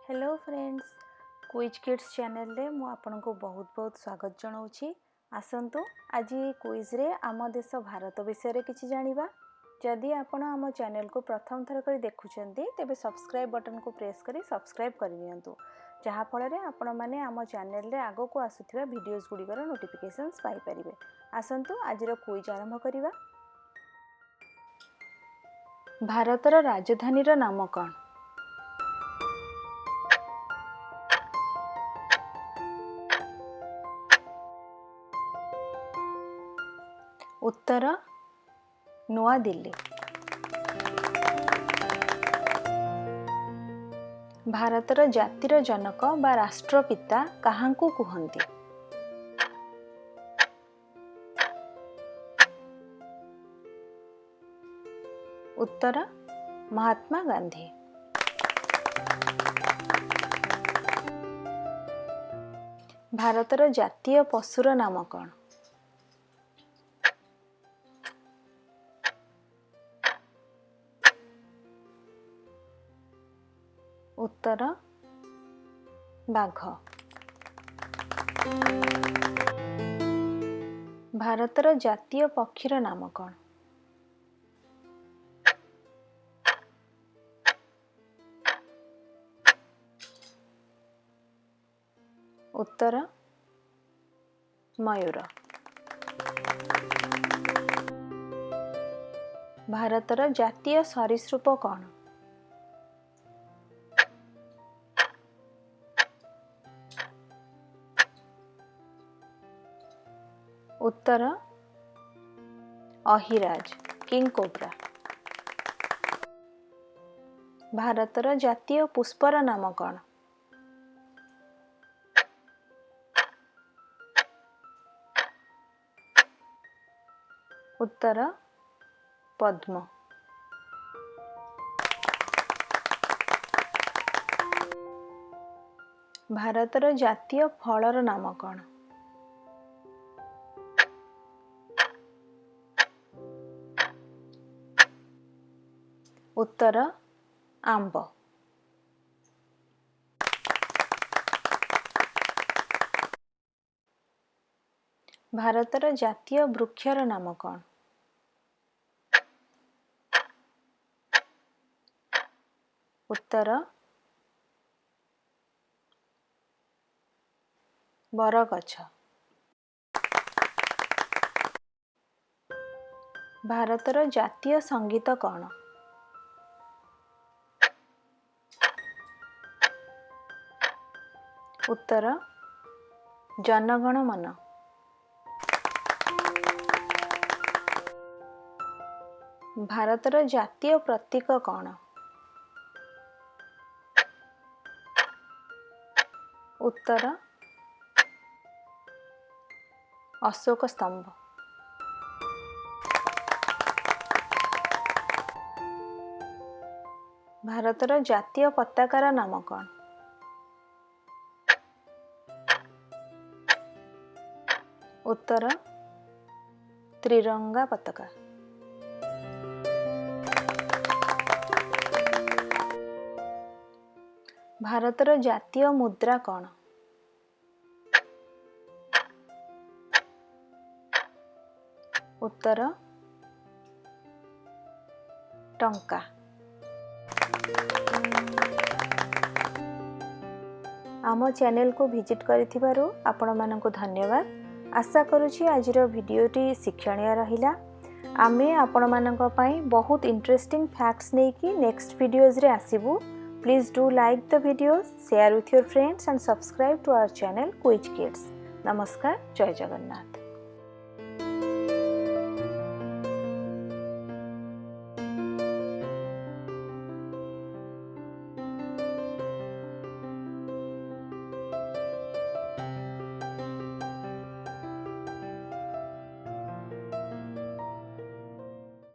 Hello friends, quiz kids ଚ୍ୟାନେଲରେ ମୁଁ ଆପଣଙ୍କୁ ବହୁତ ବହୁତ ସ୍ୱାଗତ ଜଣାଉଛି। ଆସନ୍ତୁ, ଆଜି ଏହି କୁଇଜ୍ରେ ଆମ ଦେଶ ଭାରତ ବିଷୟରେ କିଛି ଜାଣିବା। ଯଦି ଆପଣ ଆମ ଚ୍ୟାନେଲକୁ ପ୍ରଥମ ଥର କରି ଦେଖୁଛନ୍ତି, ତେବେ ସବସ୍କ୍ରାଇବ୍ ବଟନ୍କୁ ପ୍ରେସ୍ କରି ସବସ୍କ୍ରାଇବ୍ କରିନିଅନ୍ତୁ, ଯାହାଫଳରେ ଆପଣମାନେ ଆମ ଚ୍ୟାନେଲରେ ଆଗକୁ ଆସୁଥିବା ଭିଡ଼ିଓଜ୍ ଗୁଡ଼ିକର ନୋଟିଫିକେସନ୍ସ ପାଇପାରିବେ। ଆସନ୍ତୁ, ଆଜିର କୁଇଜ୍ ଆରମ୍ଭ କରିବା। ଭାରତର ରାଜଧାନୀର ନାମ କ'ଣ? ଉତ୍ତର ନୂଆଦିଲ୍ଲୀ। ଭାରତର ଜାତିର ଜନକ ବା ରାଷ୍ଟ୍ରପିତା କାହାଙ୍କୁ କୁହନ୍ତି? ଉତ୍ତର ମହାତ୍ମା ଗାନ୍ଧୀ। ଭାରତର ଜାତୀୟ ପଶୁର ନାମ କ'ଣ? ଉତ୍ତର ବାଘ। ଭାରତର ଜାତୀୟ ପକ୍ଷୀର ନାମ କ'ଣ? ଉତ୍ତର ମୟୂର। ଭାରତର ଜାତୀୟ ସରୀସୃପ କ'ଣ? ଉତ୍ତର ଅହିରାଜ, କିଙ୍ଗ କୋବ୍ରା। ଭାରତର ଜାତୀୟ ପୁଷ୍ପର ନାମ କ'ଣ? ଉତ୍ତର ପଦ୍ମ। ଭାରତର ଜାତୀୟ ଫଳର ନାମ କ'ଣ? ଉତ୍ତର ଆମ୍ବ। ଭାରତର ଜାତୀୟ ବୃକ୍ଷର ନାମ କ'ଣ? ଉତ୍ତର ବରଗଛ। ଭାରତର ଜାତୀୟ ସଙ୍ଗୀତ କ'ଣ? ଉତ୍ତର ଜନଗଣ ମନ। ଭାରତର ଜାତୀୟ ପ୍ରତୀକ କ'ଣ? ଉତ୍ତର ଅଶୋକ ସ୍ତମ୍ଭ। ଭାରତର ଜାତୀୟ ପତାକାର ନାମ କ'ଣ? ଉତ୍ତର ତ୍ରିରଙ୍ଗା ପତାକା। ଭାରତର ଜାତୀୟ ମୁଦ୍ରା କ'ଣ? ଉତ୍ତର ଟଙ୍କା। ଆମ ଚ୍ୟାନେଲକୁ ଭିଜିଟ୍ କରିଥିବାରୁ ଆପଣମାନଙ୍କୁ ଧନ୍ୟବାଦ। ଆଶା କରୁଛି ଆଜିର ଭିଡ଼ିଓଟି ଶିକ୍ଷଣୀୟ ରହିଲା। ଆମେ ଆପଣମାନଙ୍କ ପାଇଁ ବହୁତ ଇଣ୍ଟରେଷ୍ଟିଂ ଫ୍ୟାକ୍ଟସ୍ ନେଇକି ନେକ୍ସଟ ଭିଡ଼ିଓଜରେ ଆସିବୁ। Please do like the videos, share with your friends and subscribe to our channel Quiz Kids. ନମସ୍କାର, ଜୟ ଜଗନ୍ନାଥ।